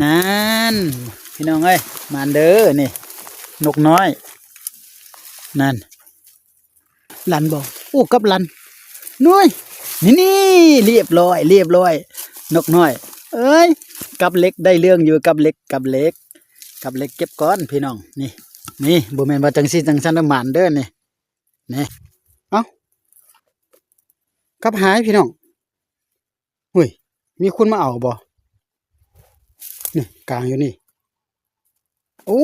ນັ້ນ ພີ່ນ້ອງເອີຍ ມາເດີນີ້ ນົກນ້ອຍ ນັ້ນ ລັນບໍ່? ໂອ້ ກັບລັນ ໂອ້ຍ ນີ້ໆ ລຽບຮ້ອຍ ລຽບຮ້ອຍ ນົກນ້ອຍເອີຍ ກັບເຫຼັກ ໄດ້ເລື່ອງຢູ່ ກັບເຫຼັກ ກັບເຫຼັກ ກັບເຫຼັກ ເກັບກ່ອນພີ່ນ້ອງ ນີ້ ນີ້ ບໍ່ແມ່ນວ່າຈັ່ງຊີ້ຈັ່ງຊັ້ນເດີ ໝານເດີນີ້ ນີ້ ເອົ້າ ກັບຫາຍພີ່ນ້ອງ. ຫຸ້ຍ ມີຄົນມາເອົາບໍ່? ນີ້ ກາງຢູ່ນີ້ ໂອ້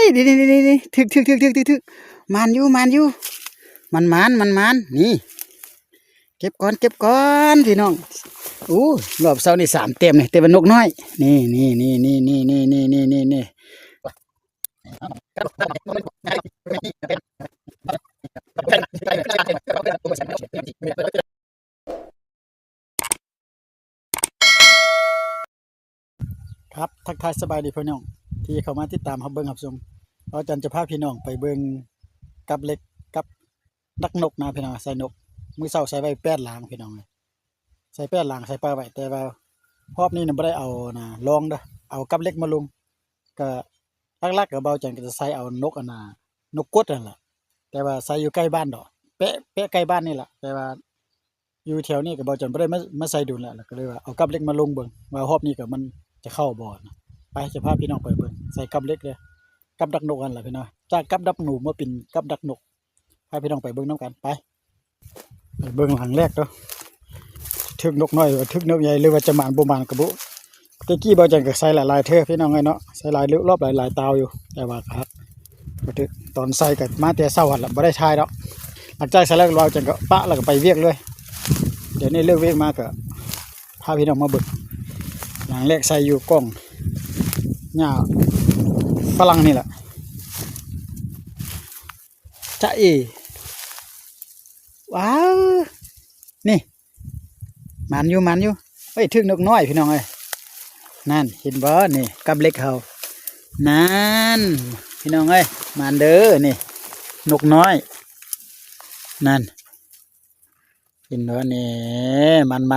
ຍ ນີ້ໆໆໆ ຖືກໆໆໆ ໝານຢູ່ ໝານຢູ່ ໝານໆ ໝານໆ ນີ້ ເກັບກ່ອນ ເກັບກ່ອນພີ່ນ້ອງ ໂອ້ ຮອບເຊົ້ານີ້ສາມແຕ້ມນີ້ ແຕ່ວ່ານົກນ້ອຍ ນີ້ໆໆໆ ນີ້ ຄັບ ທັກທາຍສະບາຍດີພີ່ນ້ອງ ທີ່ເຂົ້າມາຕິດຕາມຮັບເບິ່ງຮັບຊົມ ເອົາຈັນຈະພາພີ່ນ້ອງໄປເບິ່ງກັບເຫຼັກ ກັບດັກນົກນະພີ່ນ້ອງ ໃສ່ນົກ ມື້ເຊົ້າໃສ່ໄວ້ແປດຫຼາງພີ່ນ້ອງ ໃສ່ແປດຫຼາງ ໃສ່ປະໄວ້ ແຕ່ວ່າຮອບນີ້ນະບໍ່ໄດ້ເອົານະລອງເດີ ເອົາກັບເຫຼັກມາລົງ ກະຫຼັກໆ ກະເບົາຈັນກະຈະໃສ່ເອົານົກອັນນະ ນົກກົດຫັ້ນລະ ແຕ່ວ່າໃສ່ຢູ່ໃກ້ບ້ານດອກ ແປະ ແປະໃກ້ບ້ານນີ້ລະ ແຕ່ວ່າ ຢູ່ແຖວນີ້ກໍເບົາຈັນບໍ່ໄດ້ມາ ມາໃສ່ດົນແລ້ວ ແລ້ວກໍເລີຍວ່າເອົາກັບເຫຼັກມາລົງເບິ່ງວ່າຮອບນີ້ກໍມັນຈະເຂົ້າບໍ່ນະ ໄປ ຈະພາພີ່ນ້ອງໄປເບິ່ງ ໃສ່ກັບເຫຼັກເດີ ກັບດັກນົກຫັ້ນລະພີ່ນ້ອງ ຈາກກັບດັກໜູມາເປັນກັບດັກນົກ ພາພີ່ນ້ອງໄປເບິ່ງນຳກັນ ໄປ ໄປເບິ່ງຫຼັງແລກເດີ ຖືກນົກນ້ອຍ ຖືກນົກໃຫຍ່ ຫຼືວ່າຈະໝານບໍ່ໝານກໍບໍ່ ແຕ່ກີ້ເບົາຈັນກໍໃສ່ຫຼາຍໆເທື່ອພີ່ນ້ອງເອີຍເນາະ ໃສ່ຫຼາຍລອບຫຼາຍໆຕາວຢູ່ ແຕ່ວ່າກໍຮັກ ບໍ່ຖືກ ຕອນໃສ່ກໍມາແຕ່ເຊົ້າຫັ້ນລະ ບໍ່ໄດ້ຖ່າຍດອກ ຫຼັງຈາກໃສ່ແລ້ວ ເບົາຈັນກໍປະ ແລ້ວກໍໄປວຽກເລີຍ ດຽວນີ້ເລີກວຽກມາກໍພາພີ່ນ້ອງມາເບິ່ງ ຫຼັງແລກໃສ່ຢູ່ກ້ອງຫຍ້າຝຣັ່ງນີ້ແຫຼະ ຈະເອ ວ້າວ ນີ້ ໝານຢູ່ ໝານຢູ່ ເອີຍ ຖືກນົກນ້ອຍພີ່ນ້ອງເອີຍ ນັ້ນ ເຫັນບໍ່ນີ້ ກັບເຫຼັກເຮົາ ນັ້ນ ພີ່ນ້ອງເອີຍ ໝານເດີນີ້ ນົກນ້ອຍ ນັ້ນ ເຫັນບໍ່ນີ້ ໝານໆ ໝ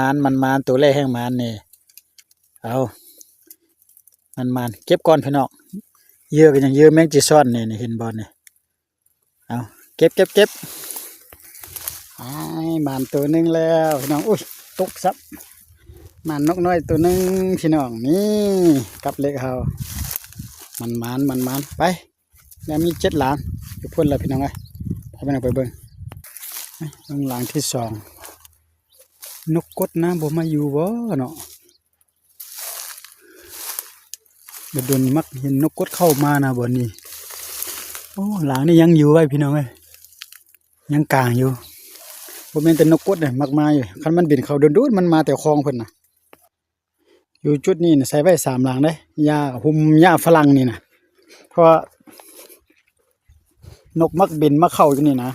ານໆ ໂຕແລກແຮ່ງໝານນີ້ ເອົາ ໝານໆ ເກັບກ່ອນພີ່ນ້ອງ ເຫຍື່ອກໍຍັງເຫຍື່ອແມງຈີຊອນນີ້ ນີ້ ເຫັນບໍ່ນີ້ ເອົາ ເກັບ ເກັບ ເກັບ ອ້າຍ ໝານໂຕໜຶ່ງແລ້ວພີ່ນ້ອງ ອຸ້ຍ ຕົກຊ້ຳ ໝານນົກນ້ອຍໂຕໜຶ່ງພີ່ນ້ອງ ນີ້ ກັບເຫຼັກເຮົາ ໝານໆ ໝານໆ ໄປ ຍັງມີເຈັດຫຼາງຢູ່ພຸ້ນລະພີ່ນ້ອງເອີຍ ພາພີ່ນ້ອງໄປເບິ່ງ ເບິ່ງຫຼັງທີສອງ ນົກກົດນະ ບໍ່ມາຢູ່ບໍ່ເນາະ? ດົນໆ ມັກເຫັນນົກກົດເຂົ້າມານະບ່ອນນີ້ ໂອ້ ຫຼາງນີ້ຍັງຢູ່ໄວ້ພີ່ນ້ອງເອີຍ ຍັງກາງຢູ່ ບໍ່ແມ່ນແຕ່ນົກກົດເດ້ ມັກມາຢູ່ ຄັນມັນບິນເຂົ້າດົນໆ ມັນມາແຕ່ຄອງເພິ່ນນະ ຢູ່ຈຸດນີ້ນະ ໃສ່ໄວ້ສາມຫຼັງເດ້ ຫຍ້າ ຫຸ່ມຫຍ້າຝຣັ່ງນີ້ນະ ເພາະວ່າ ນົກມັກບິນມາເຂົ້າຢູ່ນີ້ນະ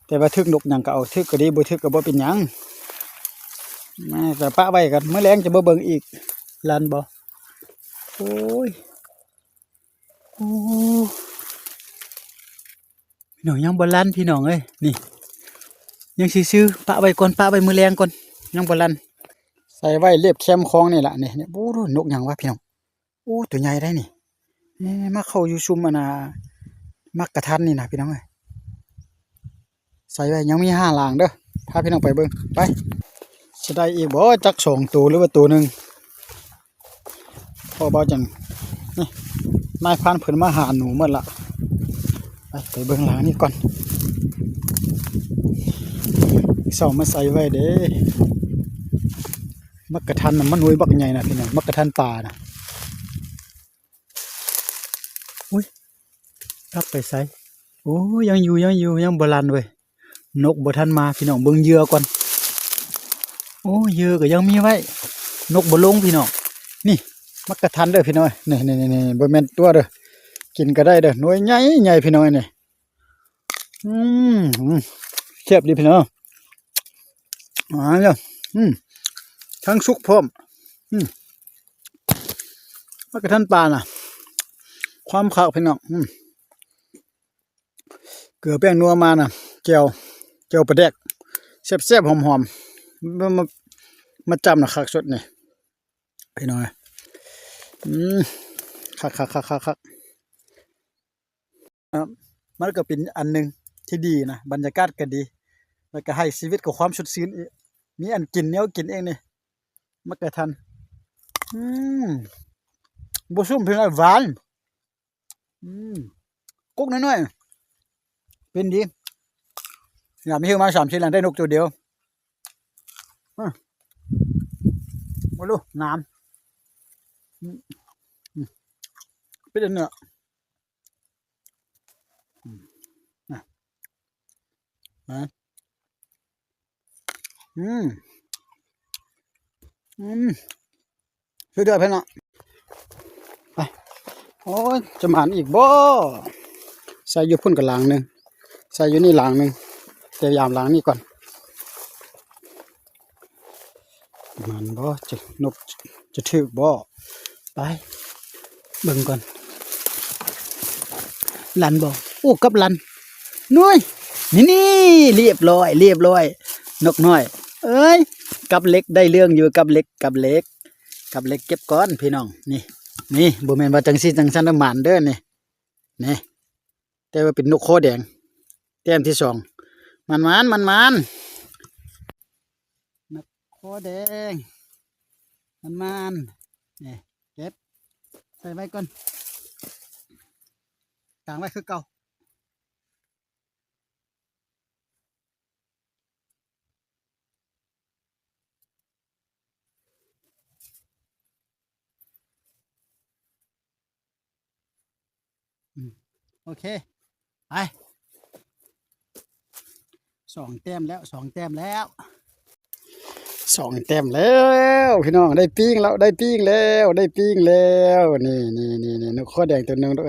ແຕ່ວ່າຖືກນົກຫຍັງກໍເອົາ ຖືກກໍດີ ບໍ່ຖືກກໍບໍ່ເປັນຫຍັງ ແຕ່ປະໄວ້ກ່ອນ ມື້ແລງຈະມາເບິ່ງອີກ ລັນບໍ່ ໂອ້ຍ ໂອ້ ພີ່ນ້ອງ ຍັງບໍ່ລັນພີ່ນ້ອງເອີຍ ນີ້ ຍັງຊື່ໆ ປະໄວ້ກ່ອນ ປະໄວ້ມື້ແລງກ່ອນ ຍັງບໍ່ລັນ ໃສ່ໄວ້ລຽບແຄມຄອງນີ້ລະ ນີ້ ນີ້ ໂອ້ ນົກຫຍັງວະພີ່ນ້ອງ ໂອ້ ຕົວໃຫຍ່ໄດ໋ນີ້ ນີ້ ມາເຂົ້າຢູ່ຊຸມອັນນ່າ ໝາກກະທັນນີ້ນະພີ່ນ້ອງເອີຍ ໃສ່ໄວ້ ຍັງມີຫ້າຫຼາງເດີ ພາພີ່ນ້ອງໄປເບິ່ງ ໄປ ຊິໄດ້ອີກບໍ່ ຈັກສອງໂຕ ຫຼືວ່າໂຕໜຶ່ງ ພໍເບົາຈັ່ງ ນີ້ ນາຍພານເພິ່ນມາຫາໜູໝົດລະ ໄປ ໄປເບິ່ງຫຼັງນີ້ກ່ອນ ເສົາມາໃສ່ໄວ້ເດ້. ໝາກກະທັນນະ ມັນໜ່ວຍບັກໃຫຍ່ນະພີ່ນ້ອງ ໝາກກະທັນປ່ານະ ອຸ້ຍ ກັບໄປໃສ? ໂອ້ ຍັງຢູ່ ຍັງຢູ່ ຍັງບໍ່ລັນເວີຍ ນົກບໍ່ທັນມາພີ່ນ້ອງ ເບິ່ງເຫຍື່ອກ່ອນ ໂອ້ ເຫຍື່ອກໍຍັງມີໄວ້ ນົກບໍ່ລົງພີ່ນ້ອງ ນີ້ ໝາກກະທັນເດີພີ່ນ້ອງ ນີ້ໆໆ ບໍ່ແມ່ນຕົວເດີ ກິນກໍໄດ້ເດີ ໜ່ວຍໃຫຍ່ໆ ພີ່ນ້ອງ ນີ້ ອືມ ແຊບດີພີ່ນ້ອງ ອາ ອືມ ທັງສຸກພ້ອມ ອືມ ໝາກກະທັນປ່ານະ ຄວາມຄັກພີ່ນ້ອງ ອືມ ເກືອແປ້ງນົວມານະ ແຈ່ວ ແຈ່ວປາແດກ ແຊບໆ ຫອມໆ ມາ ມາຈ້ຳນະ ຄັກສຸດນີ້. ພີ່ນ້ອງເອີຍ ອືມ ຄັກໆໆໆໆ ມັນກໍເປັນອັນໜຶ່ງທີ່ດີນະ ບັນຍາກາດກໍດີ ແລ້ວກໍໃຫ້ຊີວິດກັບຄວາມສົດຊື່ນອີກ ມີອັນກິນ ແນວກິນເອງນີ້ ມັກກະທັນ ອືມ ບໍ່ຊຸ່ມເພິ່ນ ຫວານ ອືມ ກົກໜ້ອຍໆ ເປັນດີ ຍາມຫິວມາສາມສີ່ຫຼັງໄດ້ນົກໂຕດຽວ ອືມ ໂອ້ໂລ ງາມ ອືມ ເປັນເນື້ອ ອືມ ນະ ນະ ອືມ ອືມ ສຸດຍອດເພິ່ນເນາະ ໄປ ໂອ້ຍ ຈະໝານອີກບໍ່ ໃສ່ຢູ່ພຸ້ນກໍຫຼັງໜຶ່ງ ໃສ່ຢູ່ນີ້ຫຼັງໜຶ່ງ ແຕ່ຍາມຫຼັງນີ້ກ່ອນ ໝານບໍ່ ຈະ ນົກຈະຖືກບໍ່ ໄປ ເບິ່ງກ່ອນ ລັນບໍ່ ໂອ້ ກັບລັນ ໜ້ອຍ ນີ້ໆ ລຽບຮ້ອຍ ລຽບຮ້ອຍ ນົກນ້ອຍ ເອີຍ ກັບເຫຼັກ ໄດ້ເລື່ອງຢູ່ ກັບເຫຼັກ ກັບເຫຼັກ ກັບເຫຼັກ ເກັບກ່ອນພີ່ນ້ອງ ນີ້ ນີ້ ບໍ່ແມ່ນວ່າຈັ່ງຊີ້ຈັ່ງຊັ້ນ ໝານເດີ ນີ້ ນີ້ ແຕ່ວ່າເປັນນົກຄໍແດງ ແຕ້ມທີສອງ ໝານໆ ໝານໆ ນົກຄໍແດງ ໝານໆ ນີ້ ເກັບ ໃສ່ໄວ້ກ່ອນ ກາງໄວ້ຄືເກົ່າ. ອືມ ໂອເຄ ໄປ ສອງແຕ້ມແລ້ວ ສອງແຕ້ມແລ້ວ ສອງແຕ້ມແລ້ວ ພີ່ນ້ອງ ໄດ້ປີ້ງແລ້ວ ໄດ້ປີ້ງແລ້ວ ໄດ້ປີ້ງແລ້ວ ນີ້ໆໆໆ ນົກຄໍແດງໂຕໜຶ່ງ ໂຕ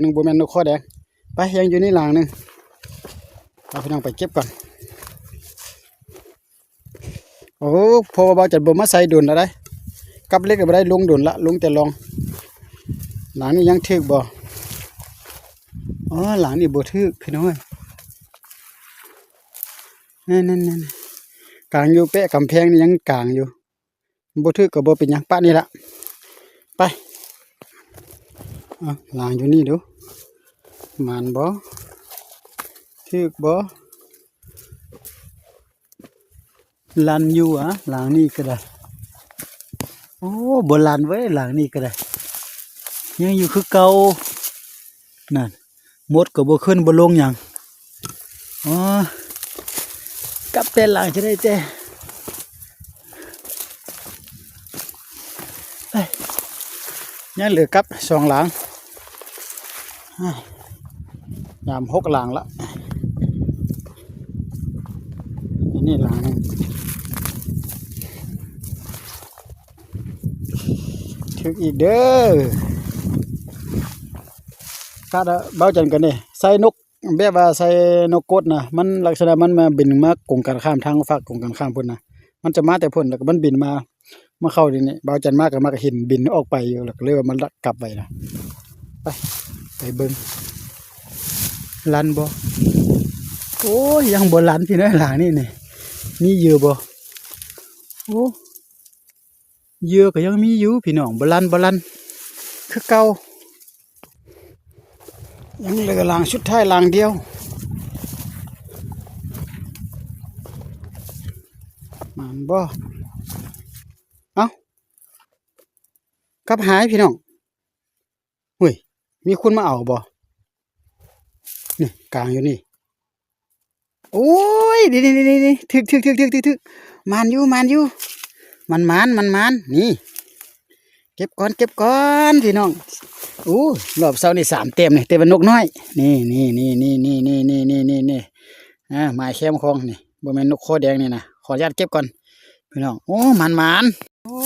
ໜຶ່ງບໍ່ແມ່ນນົກຄໍແດງ ໄປ ຍັງຢູ່ນີ້ຫຼັງໜຶ່ງ ເອົາ ພີ່ນ້ອງໄປເກັບກ່ອນ ໂອ້ ເພາະວ່າບ່າວຈັນບໍ່ມາໃສ່ດົນແລ້ວໃດ ກັບເຫຼັກກໍບໍ່ໄດ້ ລົງດົນລະ ລົງແຕ່ລອງ ຫຼັງນີ້ຍັງຖືກບໍ່ ອໍ ຫຼັງນີ້ບໍ່ຖືກ ພີ່ນ້ອງເອີຍ ນັ້ນໆໆ ກາງຢູ່ ແປະກຳແພງນີ້ຍັງກາງຢູ່. ບໍ່ຖືກກໍບໍ່ເປັນຫຍັງ ປະນີ້ລະ ໄປ ເອົາ ລາງຢູ່ນີ້ດູ ໝານບໍ່ ຖືກບໍ່ ລັນຢູ່ຫວາ ລາງນີ້ກໍໄດ້ ໂອ້ ບໍ່ລັນເວີຍ ລາງນີ້ກໍໄດ້ ຍັງຢູ່ຄືເກົ່າ ນັ້ນ ມົດກໍບໍ່ຂຶ້ນບໍ່ລົງຫຍັງ ອໍ ກັບແຕ່ຫຼັງຈະໄດ້ແຕ່ ໄປ ຍັງເຫຼືອກັບສອງຫຼັງ ຍາມຫົກຫຼັງລະ ອັນນີ້ຫຼັງໜຶ່ງ ຖືກອີກເດີ ຄາດວ່າເບົາຈັນກັນເດ້ ໃສ່ນົກ ແບບວ່າໃສ່ນົກກົດນະ ມັນລັກສະນະມັນມາບິນມາກົງກັນຂ້າມ ທາງຟາກກົງກັນຂ້າມພຸ້ນນະ ມັນຈະມາແຕ່ພຸ້ນ ແລ້ວກໍມັນບິນມາ ມາເຂົ້າທີ່ນີ້ ບ່າວຈັນມາກໍມາກໍເຫັນບິນອອກໄປຢູ່ ແລ້ວກໍເລີຍວ່າມາລັກກັບໄວ້ນະ ໄປ ໄປເບິ່ງ ລັນບໍ່ ໂອ້ຍ ຍັງບໍ່ລັນພີ່ນ້ອງ ຫຼັງນີ້ນີ້ ມີເຫຍື່ອບໍ່ ໂອ້ ເຫຍື່ອກໍຍັງມີຢູ່ພີ່ນ້ອງ ບໍ່ລັນ ບໍ່ລັນ ຄືເກົ່າ ຍັງເຫຼືອຫຼັງສຸດທ້າຍຫຼັງດຽວ ໝານບໍ່ ເອົ້າ ກັບຫາຍພີ່ນ້ອງ ຫຸ້ຍ ມີຄົນມາເອົາບໍ່ ນີ້ ກາງຢູ່ນີ້ ໂອ້ຍ ນີ້ໆໆໆ ຖືກໆໆໆ ໝານຢູ່ ໝານຢູ່ ໝານໆ ໝານໆ ນີ້ ເກັບກ່ອນ ເກັບກ່ອນພີ່ນ້ອງ ໂອ້ ຮອບເຊົ້ານີ້ສາມແຕ້ມນີ້ ແຕ່ວ່ານົກນ້ອຍ ນີ້ໆໆໆ ອາ ໝາຍແຄມຂອງນີ້ ບໍ່ແມ່ນນົກຄໍແດງນີ້ນະ ຂໍອະນຸຍາດເກັບກ່ອນພີ່ນ້ອງ ໂອ້ ໝານໆ ໂອ້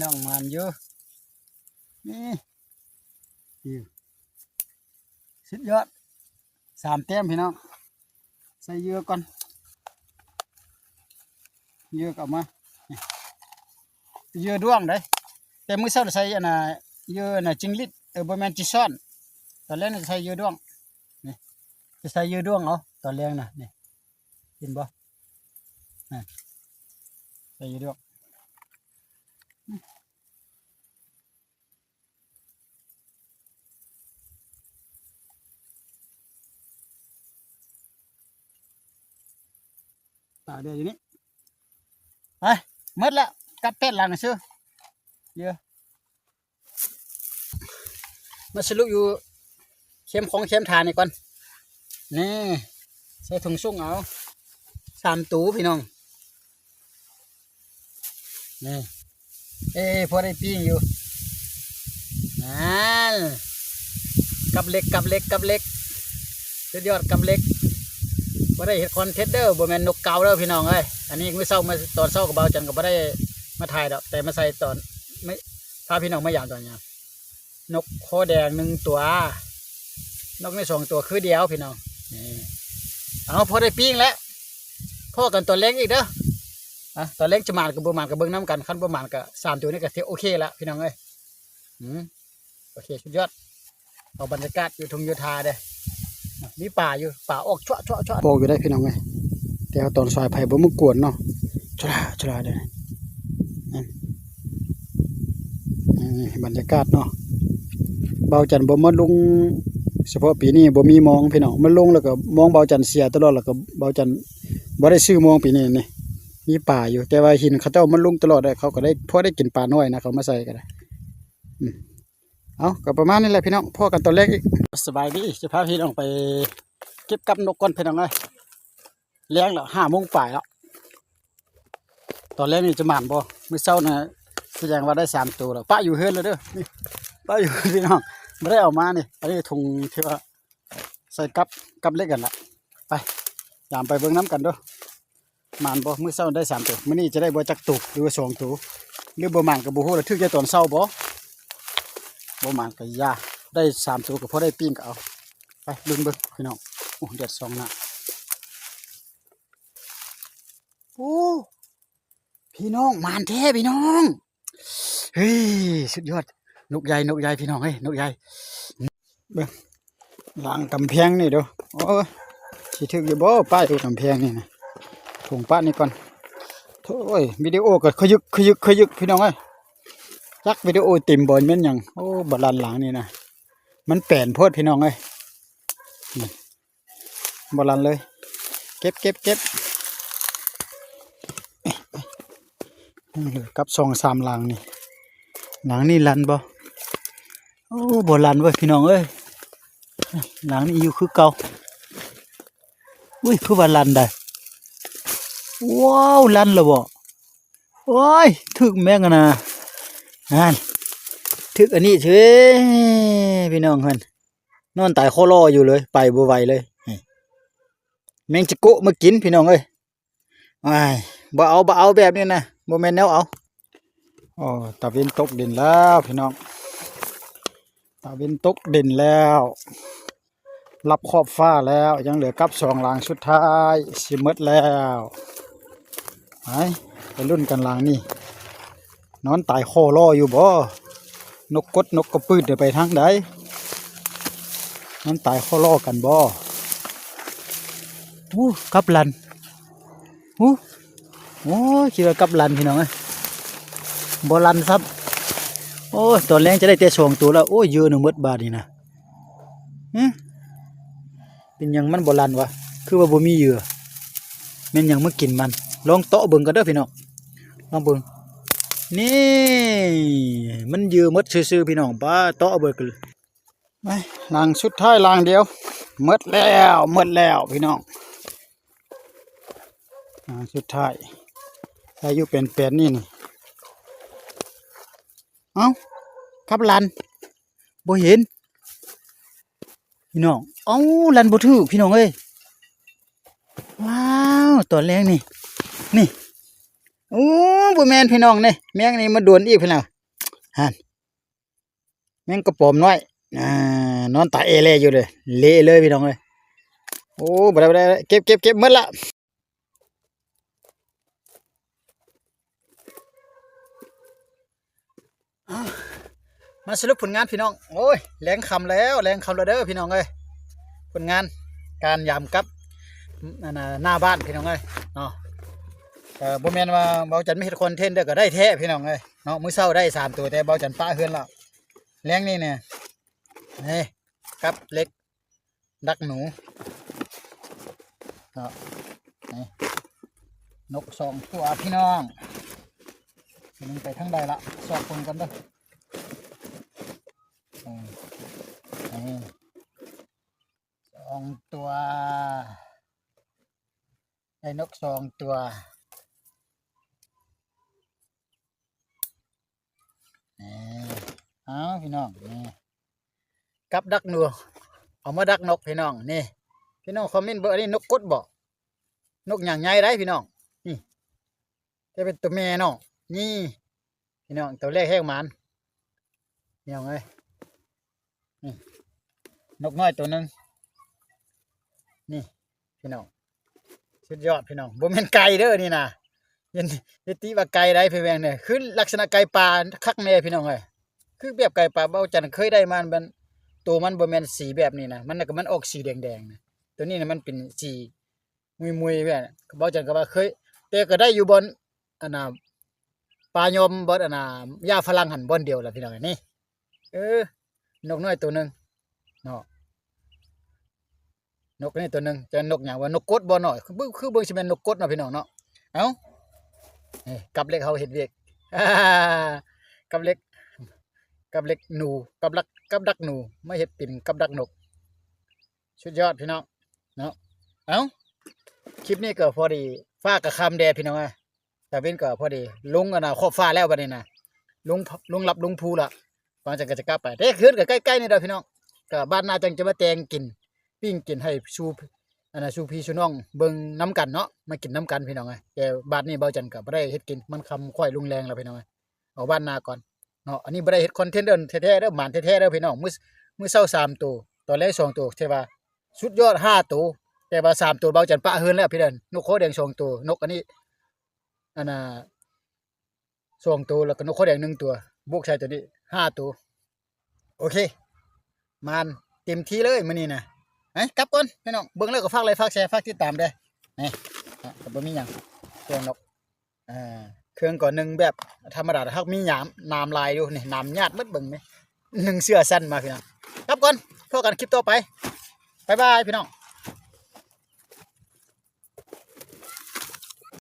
ນ້ອງໝານຢູ່ ນີ້ ສຸດຍອດ ສາມແຕ້ມພີ່ນ້ອງ ໃສ່ເຫຍື່ອກ່ອນ ເຫຍື່ອກໍເອົາມາ ນີ້ ເຫຍື່ອດ້ວງເດ້ ແຕ່ມື້ເຊົ້າໃສ່ອັນນ່າ ເຫຍື່ອອັນນ່າ ຈິງລິດ ເອີ ບໍ່ແມ່ນຈີຊອນ ຕອນແລງນີ້ໃສ່ເຫຍື່ອດ້ວງ ນີ້ ຈະໃສ່ເຫຍື່ອດ້ວງເອົາ ຕອນແລງນະ ນີ້ ເຫັນບໍ່ ນີ້ ໃສ່ເຫຍື່ອດ້ວງ. ປາກແດ່ຢູ່ນີ້ ໄປ ໝົດແລ້ວ ກັບແປດຫຼັງຊື່ ເອີ ມາສະຫຼຸບຢູ່ເຄມຂອງເຄມຖານນີ້ກ່ອນ ນີ້ ໃສ່ຖົງສຸງເອົາ ສາມໂຕພີ່ນ້ອງ ນີ້ ເອີ ພໍໄດ້ປີ້ງຢູ່ ນັ້ນ ກັບເຫຼັກ ກັບເຫຼັກ ກັບເຫຼັກ ສຸດຍອດ ກັບເຫຼັກ ບໍ່ໄດ້ເຮັດຄອນເທັນເດີ ບໍ່ແມ່ນນົກເກົາເດີພີ່ນ້ອງເອີຍ ອັນນີ້ມື້ເຊົ້າ ມາຕອນເຊົ້າກໍ ບ່າວຈັນກໍບໍ່ໄດ້ມາຖ່າຍດອກ ແຕ່ມາໃສ່ຕອນ ມາ ພາພີ່ນ້ອງມາຢາມຕອນຫຍັງ ນົກຄໍແດງໜຶ່ງຕົວ ນົກນີ້ສອງຕົວຄືດຽວພີ່ນ້ອງ ນີ້ ເອົາ ພໍໄດ້ປີ້ງແລ້ວ ພໍ້ກັນຕອນແລງອີກເດີ ອາ ຕອນແລງຈະໝານກັບບໍ່ໝານກໍເບິ່ງນຳກັນ ຄັນບໍ່ໝານກໍສາມຕົວນີ້ກໍຖືໂອເຄລະພີ່ນ້ອງເອີຍ ອືມ ໂອເຄ ສຸດຍອດ ເອົາບັນຍາກາດຢູ່ທົ່ງຢູ່ທ່າເດ້ ມີປາຢູ່ ປາອອກຊວະໆໆ ອອກຢູ່ໄດ໋ພີ່ນ້ອງເອີຍ ແຕ່ວ່າຕອນສາຍໄຟບໍ່ມາກວນເນາະ ຊະລາໆ ເດ້ ນີ້ ນີ້ບັນຍາກາດເນາະ ບ່າວຈັນບໍ່ມາລົງ ສະເພາະປີນີ້ບໍ່ມີມອງພີ່ນ້ອງ ມາລົງແລ້ວກໍມອງບ່າວຈັນເສຍຕະຫຼອດ ແລ້ວກໍບ່າວຈັນບໍ່ໄດ້ຊື້ມອງປີນີ້ນີ້ ມີປາຢູ່ ແຕ່ວ່າຫີນເຂົາເຈົ້າມາລົງຕະຫຼອດເດ້ ເຂົາກໍໄດ້ ພໍໄດ້ກິນປານ້ອຍນະ ເຂົາມາໃສ່ກໍໄດ້ ອືມ ເອົາ ກໍປະມານນີ້ແຫຼະພີ່ນ້ອງ ພໍ້ກັນຕອນແລງອີກ ສະບາຍດີ ຈະພາພີ່ນ້ອງໄປເກັບກັບນົກກ່ອນພີ່ນ້ອງເອີຍ ແລງແລ້ວ ຫ້າໂມງປາຍແລ້ວ ຕອນແລງນີ້ຈະໝານບໍ່ ມື້ເຊົ້ານະ ສະແດງວ່າໄດ້ສາມໂຕແລ້ວ ປະຢູ່ເຮືອນແລ້ວເດີ ນີ້ ປະຢູ່ເຮືອນພີ່ນ້ອງ ບໍ່ໄດ້ເອົາມານີ້ ອັນນີ້ຖົງທີ່ວ່າໃສ່ກັບ ກັບເຫຼັກຫັ້ນລະ ໄປ ຕາມໄປເບິ່ງນຳກັນເດີ ໝານບໍ່ ມື້ເຊົ້າໄດ້ສາມໂຕ ມື້ນີ້ຈະໄດ້ບໍ່ຈັກໂຕ ຫຼືວ່າສອງໂຕ ຫຼືບໍ່ໝານກໍບໍ່ຮູ້ລະ ຖືກແຕ່ຕອນເຊົ້າບໍ່ ບໍ່ໝານກໍຢ່າ ໄດ້ສາມໂຕກໍພໍໄດ້ປີ້ງກໍເອົາ ໄປລຸ້ນເບິ່ງພີ່ນ້ອງ ໂອ້ ແດດສ່ອງໜ້າ ໂອ້ ພີ່ນ້ອງ ໝານແທ້ພີ່ນ້ອງ ເຮີ້ຍ ສຸດຍອດ ນົກໃຫຍ່ ນົກໃຫຍ່ພີ່ນ້ອງເອີຍ ນົກໃຫຍ່ ເບິ່ງ ຫຼັງກຳແພງນີ້ເດີ ໂອ້ຍ ຊິຖືກຢູ່ບໍ່ ປ້າຍຢູ່ກຳແພງນີ້ນະ ຖົງປະນີ້ກ່ອນ ໂອ້ຍ ວິດີໂອກໍຂະຍຶກ ຂະຍຶກ ຂະຍຶກ ພີ່ນ້ອງເອີຍ ຈັກວິດີໂອເຕັມບໍ່ ແມ່ນຫຍັງ ໂອ້ ບໍ່ລັ່ນຫຼັງນີ້ນະ ມັນແປນໂພດ ພີ່ນ້ອງເອີຍ ນີ້ ບໍ່ລັ່ນເລີຍ ເກັບ ເກັບ ເກັບ ຍັງເຫຼືອກັບສອງສາມຫຼັງນີ້ ຫຼັງນີ້ລັ່ນບໍ່ ໂອ້ ບໍ່ລັ່ນເວີຍ ພີ່ນ້ອງເອີຍ ຫຼັງນີ້ຢູ່ຄືເກົ່າ ອຸ້ຍ ຄືວ່າລັ່ນໄດ໋ ວ້າວ ລັ່ນແລ້ວບໍ່ ໂອ້ຍ ຖືກແມ່ງຫັ້ນນະ ຫັ້ນ ຖືກອັນນີ້ເຊີຍ ພີ່ນ້ອງຫັ້ນ ນອນຕາຍຄໍລໍຢູ່ເລີຍ ໄປບໍ່ໄຫວເລີຍ ແມງຈິໂກະມາກິນ ພີ່ນ້ອງເອີຍ ອ້າຍ ບໍ່ເອົາ ບໍ່ເອົາແບບນີ້ນະ ບໍ່ແມ່ນແນວເອົາ ໂອ້ ຕາເວັນຕົກດິນແລ້ວ ພີ່ນ້ອງ ຕາເວັນຕົກດິນແລ້ວ ລັບຂອບຟ້າແລ້ວ ຍັງເຫຼືອກັບສອງຫຼັງສຸດທ້າຍ ຊິໝົດແລ້ວ ໄປ ໄປລຸ້ນກັນຫຼັງນີ້ ນອນຕາຍຄໍລໍຢູ່ບໍ່? ນົກກົດນົກກະປືດໄປທາງໃດ? ນອນຕາຍຄໍລໍກັນບໍ່? ໂອ້ ກັບລັ່ນ ໂອ້ ໂອ້ຍ ຄິດວ່າກັບລັ່ນ ພີ່ນ້ອງເອີຍ ບໍ່ລັ່ນຊ້ຳ ໂອ້ຍ ຕອນແລງຈະໄດ້ແຕ່ສອງໂຕແລ້ວ ໂອ້ຍ ເຢີໜຶ່ງໝົດບາດນີ້ນະ ຫື ເປັນຫຍັງມັນບໍ່ລັ່ນວະ? ຄືວ່າບໍ່ມີເຫຍື່ອ ແມ່ນຫຍັງມາກິນມັນ? ລອງເຕາະເບິ່ງກັນເດີພີ່ນ້ອງ ລອງເບິ່ງ ນີ້ ມັນເຫຍື່ອໝົດຊື່ໆ ພີ່ນ້ອງ ປາ ເຕາະເບິ່ງ ໄປ ຫຼັງສຸດທ້າຍ ຫຼັງດຽວ ໝົດແລ້ວ ໝົດແລ້ວ ພີ່ນ້ອງ ຫຼັງສຸດທ້າຍ ອາຍຸແປນໆ ນີ້ ນີ້ ເອົ້າ ກັບລັ່ນ ບໍ່ເຫັນ ພີ່ນ້ອງ ເອົ້າ ລັ່ນບໍ່ຖືກ ພີ່ນ້ອງເອີຍ ວ້າວ ຕອນແລງນີ້ ນີ້ ໂອ້ ບໍ່ແມ່ນ ພີ່ນ້ອງ ນີ້ ແມງນີ້ມາດວນອີກ ພີ່ນ້ອງ ຫັ້ນ ແມງກະປອມນ້ອຍ ອ່າ ນອນຕາແອແລຢູ່ເລີຍ ເລະເລີຍ ພີ່ນ້ອງເອີຍ ໂອ້ ບໍ່ໄດ້ ບໍ່ໄດ້ ເກັບ ເກັບ ເກັບໝົດລະ ມາສະຫຼຸບຜົນງານພີ່ນ້ອງ ໂອ້ຍ ແລງຄ່ຳແລ້ວ ແລງຄ່ຳແລ້ວເດີພີ່ນ້ອງເອີຍ ຜົນງານການຢາມກັບ ອັນນ່າ ໜ້າບ້ານພີ່ນ້ອງເອີຍເນາະ ເອີ ບໍ່ແມ່ນວ່າເວົ້າຈັນມາເຮັດຄອນເທັນເດີ ກໍໄດ້ແທ້ພີ່ນ້ອງເອີຍເນາະ ມື້ເຊົ້າໄດ້ສາມໂຕ ແຕ່ເວົ້າຈັນປະເຮືອນແລ້ວ ແລງນີ້ແນ່ ນີ້ ກັບເຫຼັກ ດັກໜູ ເນາະ ນີ້ ນົກສອງຕົວພີ່ນ້ອງ ມັນໄປທາງໃດລະ ຊອກເບິ່ງກ່ອນເດີ. ເອີ ນີ້ ສອງຕົວ ໄດ້ນົກສອງຕົວ ນີ້ ເອົາ ພີ່ນ້ອງ ນີ້ ກັບດັກໜູ ເອົາມາດັກນົກພີ່ນ້ອງ. ນີ້ ພີ່ນ້ອງຄອມເມັນເບິ່ງ ອັນນີ້ນົກກົດບໍ? ນົກຫຍັງໃຫຍ່ໄດ໋ພີ່ນ້ອງ. ນີ້ ແຕ່ເປັນຕົວແມ່ເນາະ. ນີ້ ພີ່ນ້ອງ ຕົວແລກແຮງໝານ ພີ່ນ້ອງເອີຍ. ນີ້ ນົກນ້ອຍຕົວໜຶ່ງ ນີ້ ພີ່ນ້ອງ ສຸດຍອດພີ່ນ້ອງ. ບໍ່ແມ່ນໄກ່ເດີນີ້ນະ ຢ່າ ຢ່າຕິວ່າໄກ່ໄດ໋ ພີ່ແວງເດີ ຄືລັກສະນະໄກ່ປ່າຄັກແນ່ພີ່ນ້ອງເອີຍ. ຄືແບບໄກ່ປ່າ ເບົາຈັນເຄີຍໄດ້ມາ ມັນ ໂຕມັນບໍ່ແມ່ນສີແບບນີ້ນະ ມັນ ມັນອອກສີແດງໆນະ. ໂຕນີ້ນະມັນເປັນສີ ມຸຍໆ ແບບ ເບົາຈັນກໍວ່າເຄີຍ ແຕ່ກໍໄດ້ຢູ່ບ່ອນ ອັນນ່າ ປ່າຍອມ ບ່ອນ ອັນນ່າ ຫຍ້າຝຣັ່ງຫັ້ນບ່ອນດຽວລະພີ່ນ້ອງ. ນີ້ ເອີ ນົກນ້ອຍໂຕໜຶ່ງເນາະ ນົກນີ້ໂຕໜຶ່ງ ຈະນົກຫຍັງວະ ນົກກົດບໍ່ເນາະ. ຄື ຄືເບິ່ງຊິແມ່ນນົກກົດເນາະພີ່ນ້ອງເນາະ. ເອົ້າ ນີ້ ກັບເຫຼັກເຮົາເຮັດວຽກ ກັບເຫຼັກ ກັບເຫຼັກໜູ ກັບດັກ ກັບດັກໜູ ມາເຮັດເປັນກັບດັກນົກ ສຸດຍອດພີ່ນ້ອງເນາະ. ເອົ້າ ຄລິບນີ້ກໍພໍດີ ຟ້າກໍຄ່ຳແດ່ພີ່ນ້ອງເອີຍ. ຕາເວັນກໍພໍດີ ລົງ ອັນນ່າ ຂອບຟ້າແລ້ວບັດນີ້ນະ ລົງ ລົງລັບລົງພູລະ. ຫຼັງຈາກກໍຈະກັບໄປ ແຕ່ເຮືອນກໍໃກ້ໆນີ້ດອກພີ່ນ້ອງ. ກໍບາດໜ້າຈັ່ງຈະມາແຕ່ງກິນ ປີ້ງກິນໃຫ້ສູ່ ອັນນ່າ ສູ່ພີ່ສູ່ນ້ອງເບິ່ງນຳກັນເນາະ ມາກິນນຳກັນພີ່ນ້ອງເອີຍ. ແຕ່ບາດນີ້ເບົາຈັນກໍບໍ່ໄດ້ເຮັດກິນ ມັນຄ່ຳຄ້ອຍລົງແລງແລ້ວພີ່ນ້ອງເອີຍ. ເອົາບາດໜ້າກ່ອນເນາະ. ອັນນີ້ບໍ່ໄດ້ເຮັດຄອນເທັນເດີ ແທ້ໆເດີ ໝານແທ້ໆເດີພີ່ນ້ອງ. ມື້ ມື້ເຊົ້າສາມໂຕ ຕອນແລງສອງໂຕ ຖືວ່າສຸດຍອດຫ້າໂຕ. ແຕ່ວ່າສາມໂຕເບົາຈັນປະເຮືອນແລ້ວພີ່ເດີ ນົກເຂົາແດງສອງໂຕ ນົກອັນນີ້ ອັນນ່າ ສອງໂຕ ແລ້ວກໍນົກເຂົາແດງໜຶ່ງຕົວ ບວກໃສ່ຕົວນີ້ຫ້າໂຕ. ໂອເຄ ໝານເຕັມທີ່ເລີຍມື້ນີ້ນະ. ໄປກັບກ່ອນພີ່ນ້ອງ ເບິ່ງແລ້ວກໍຝາກໄລຄ໌ ຝາກແຊ ຝາກຕິດຕາມເດີ. ນີ້ ກໍບໍ່ມີຫຍັງ ຕົວນົກ ເອີ ເຄື່ອງກໍໜຶ່ງແບບທຳມະດາ ຫາກມີໜາມ ໜາມຫຼາຍຢູ່ນີ້ ໜາມຍາດໝົດ ເບິ່ງນີ້ ໜຶ່ງເສື້ອສັ້ນມາພີ່ນ້ອງ. ກັບກ່ອນ ພົບກັນຄລິບຕໍ່ໄປ ບາຍບາຍພີ່ນ້ອງ.